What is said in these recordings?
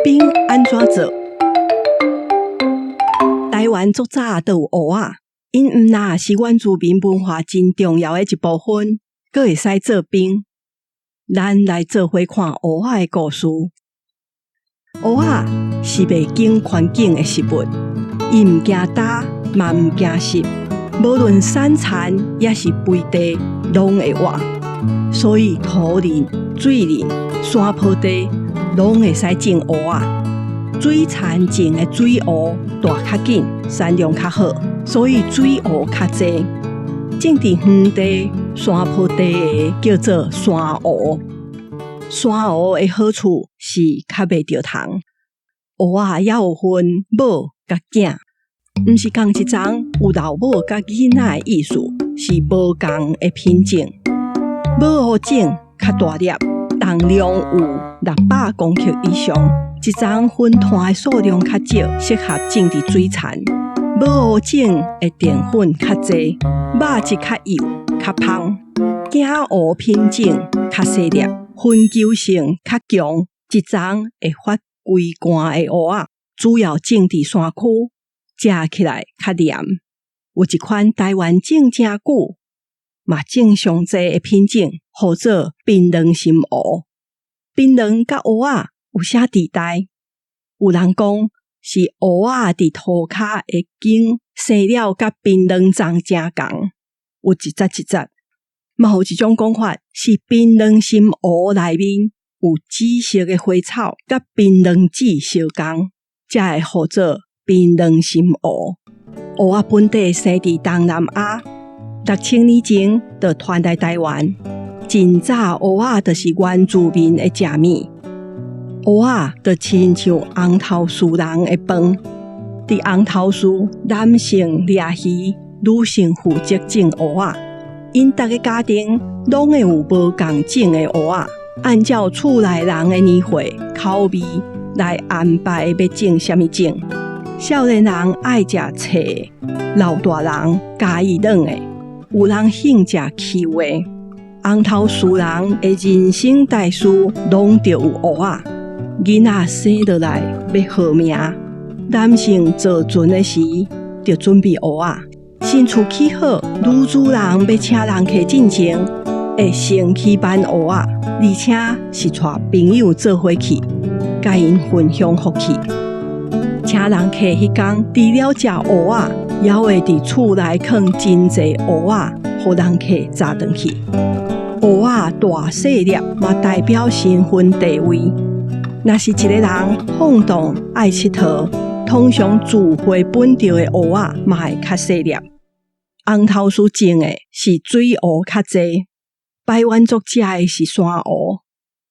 冰按怎做？台灣足早就有芋仔，𪜶毋但是原住民文化真重要的一部分，閣會使做冰。咱來做伙看芋仔的故事。芋仔是袂驚環境的食物，伊毋驚焦，嘛毋驚濕，無論山田抑是肥地，攏會活。所以土林、水林、山坡地攏會使種芋仔。水田種的水芋大較緊，產量較好，所以水芋較濟。種佇園地、山坡地的叫做山芋。山芋的好處是較袂著蟲。芋仔猶有分母佮囝，毋是仝一叢有老母佮囡仔的意思，是無仝的品種。母芋種較大粒，重量有600公克以上，一叢粉團的數量較少，適合種佇水田。母芋種的澱粉較濟，肉質較幼、較芳。囝芋品種較細粒，分球性較強，一叢會發規罐的芋仔，主要種佇山區，食起來較黏。有一款台灣種誠久，嘛種上濟的品種，號做檳榔心芋。檳榔佮芋仔有啥佇代？有人講是芋仔佇塗跤的莖生了，佮檳榔長誠仝，有一節一節。嘛有一種講法是檳榔心芋內面有紫色的花草，佮檳榔籽相仝，才會號做檳榔心芋。芋仔本地生佇東南亞，6000年前就傳來台灣。真早芋仔就是原住民的食物。芋仔就親像紅頭嶼人的飯。佇紅頭嶼，男性掠魚，女性負責種芋仔。𪜶逐个家庭攏會有無仝種的芋仔，按照厝內人的年歲、口味來安排欲種啥物種。少年人愛食脆，老大人佮意軟的，有人興食 Q 的。紅頭嶼人的人生大事攏著有芋仔。囡仔生落來欲號名，男性坐船的時就準備芋仔。新厝起好，女主人欲請人客進前，會先去挽芋仔，而且是帶朋友做伙去，共𪜶分享福氣。請人客彼工，除了食芋仔，猶會佇厝內囥真濟芋仔，予人客紮轉去。芋仔大細粒嘛代表身份地位。若是一个人放蕩愛𨑨迌，通常自花分著的芋仔嘛會較細粒。紅頭嶼種的是水芋較濟，排灣族食的是山芋。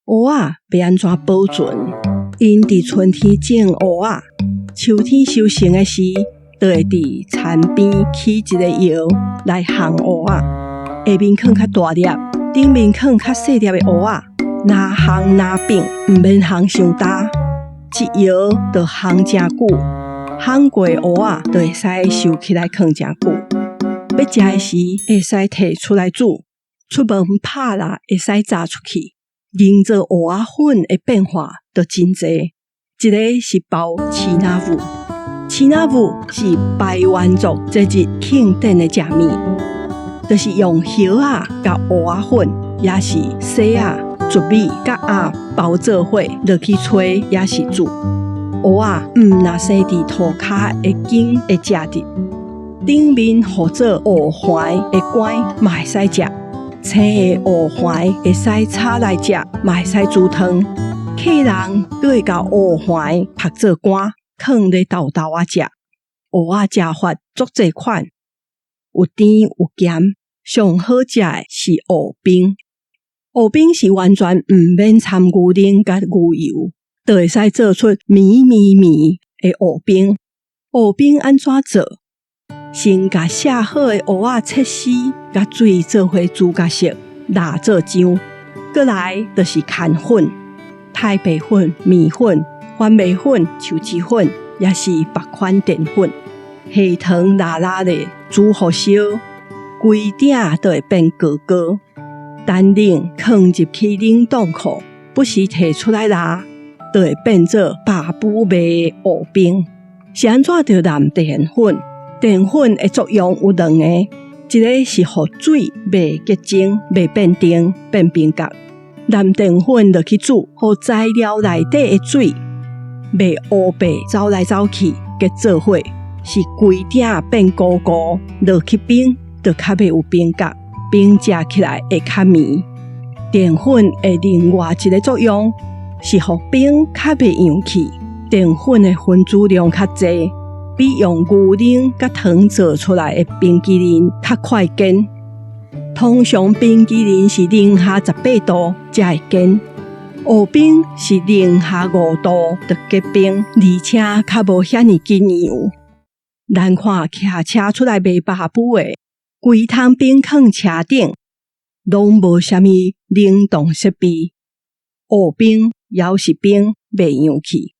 芋仔欲按怎保存？𪜶佇春天種芋仔，秋天收成的時，就會佇田邊起一个窯來烘芋仔。下面囥較大粒，頂面囥較細粒的芋仔，若烘若變，毋免烘傷焦，一窯就烘誠久，烘過的芋仔就會使收起來囥誠久。欲食的時會使提出來煮，出門拍蠟會使紮出去。營造芋仔粉的變化就真濟。一个是包沏仔母，沏仔母是排灣族節日慶典的食物，就是用葉仔佮芋仔粉，抑是雪仔、糯米佮鴨包做伙落去炊，抑是煮。芋仔毋若生佇塗跤的莖會食得，頂面號做芋環的稈嘛會使食，青的芋環會使炒來食，嘛會使煮湯。客人閣會共芋環曝做乾，囥咧豆豆仔食。芋仔食法足濟款，有甜有鹹，上好食的是芋冰。芋冰是完全毋免摻牛奶佮牛油，就會使做出綿綿綿的芋冰。芋冰按怎做？先共卸好的芋仔切絲，佮水做伙煮甲熟，抐做漿。過來就是牽粉，太白粉、麵粉、番麥粉、樹脂粉，抑是別款澱粉。下糖抐抐咧，煮予燒，規鼎都會變膏膏。等冷囥入去冷凍庫，不時提出來抐，就會變做爸母賣的芋冰。是按怎著淋澱粉？澱粉的作用有兩個，一个是予水袂結晶、袂變甜、變冰角。淋澱粉落去煮，予材料內底的水袂烏白走來走去，結做伙，是規鼎變糊糊，落去冰就較袂有冰角，冰食起來會較綿。澱粉的另外一个作用是予冰較袂溶去。澱粉的分子量較濟，比用牛奶佮糖做出來的冰淇淋較快堅。通常冰淇淋是零下18度才會堅，芋冰是零下5度就結冰，而且較無遐爾緊溶。咱看騎車出來賣巴布的，規桶冰囥車頂，攏無啥物冷凍設備，芋冰猶是冰，袂溶去。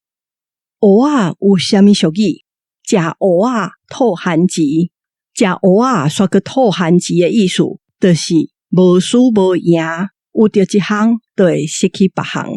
芋仔有啥物俗語？食芋仔吐番薯，食芋仔煞閣吐番薯的意思，就是無輸無贏，有著一項就會失去別項。